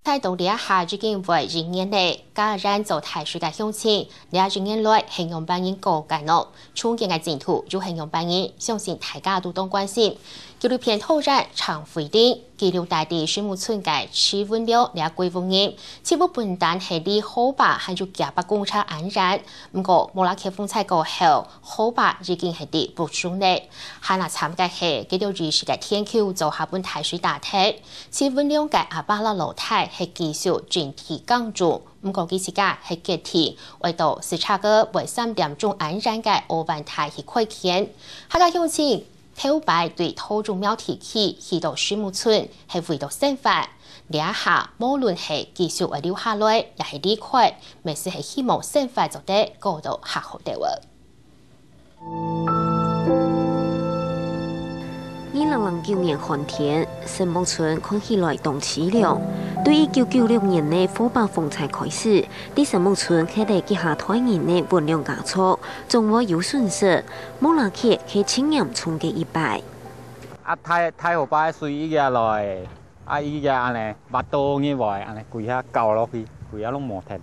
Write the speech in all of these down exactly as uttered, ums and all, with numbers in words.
大到這下已經會一年了，家人做大水个鄉親，這一年來係仰般形過个呢？重建个進度又係仰般形？相信大家都當關心。紀錄片導演常惠玲記錄在地水木村个徐文良這歸屋人，幾乎分擔係離河壩還有幾百公尺恁遠。毋過，莫拉克風災過後，河壩已經係在屋中了。還較慘个係，該兜日時个天氣做下分大水打忒，徐文良个阿爸摎老弟係繼續種地耕種。 毋過佢自家係決定，愛到駛車過會三點鐘恁遠个奧灣坵去開墾。客家鄉親頭擺對桃竹苗地區去到水木村係為到生活。這下無論係繼續愛留下來，也係離開，乜係希望生活做得過到較好兜仔。 二零零九年寒天，沈木村看起來當淒涼。對一九九六年个河壩風災開始，在沈木村歇了幾下代人个文良家族，總會有損失。莫拉克係盡嚴重个一擺。啊，大，大河壩个水一下來，啊，一下恁呢，挖到入來，恁呢，歸下搞落去，歸下攏無忒了。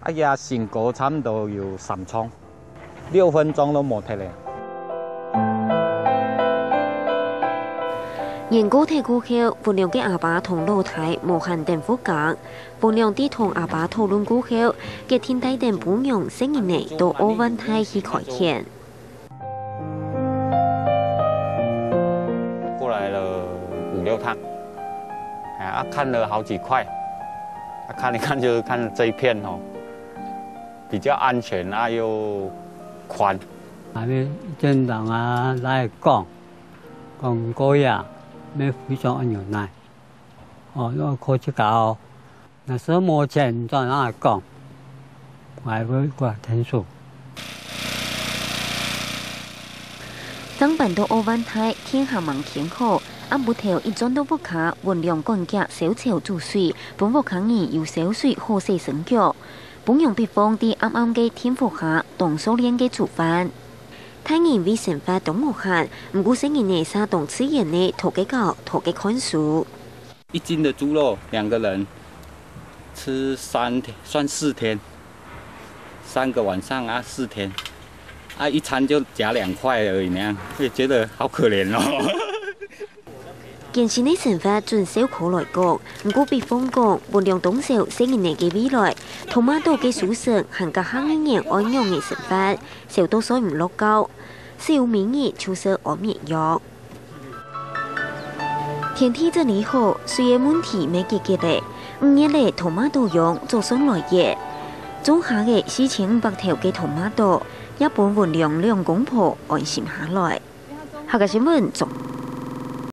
啊，這身高差毋多有三丈，六分鐘都無忒了。年過忒過後，文良个阿爸同老弟無閒等屋下。文良在同阿爸討論過後，決定帶等餔娘細人仔到奧灣坵去開墾。 過來了五六趟，哎，啊，看了好幾塊，啊，看一看就是看這一片哦，比較安全啊，又寬。下面鎮長啊來講，講過呀，要非常安全來，哦，要靠自家哦。 若係無錢，你做哪講？𠊎會過來𢯭手。正搬到奧灣坵，天還吂天好，暗晡頭一轉到屋下，文良趕遽燒柴煮水，分屋下人有燒水好洗身腳。餔娘必放在暗暗个電火下，當熟練个煮飯。大人為生活當無閒，毋過細人仔煞當自然个討該搞，討該看書。 一斤的豬肉，兩個人吃三天，算四天，三個晚上啊，四天，啊，一餐就夾兩塊而已，那樣，會覺得好可憐哦。艱辛个生活對燒烤來講，毋過比方講，文良當愁細人仔个未來，糖嫲島个收成還較下一年愛仰仔生活，愁到睡毋落覺，只有每日就食安眠藥。 天地整理好，水个問題乜解決了。五月了，糖嫲島秧做上來了。種下个四千五百頭个糖嫲島，也分文良兩公婆安心下來。客家新聞，綜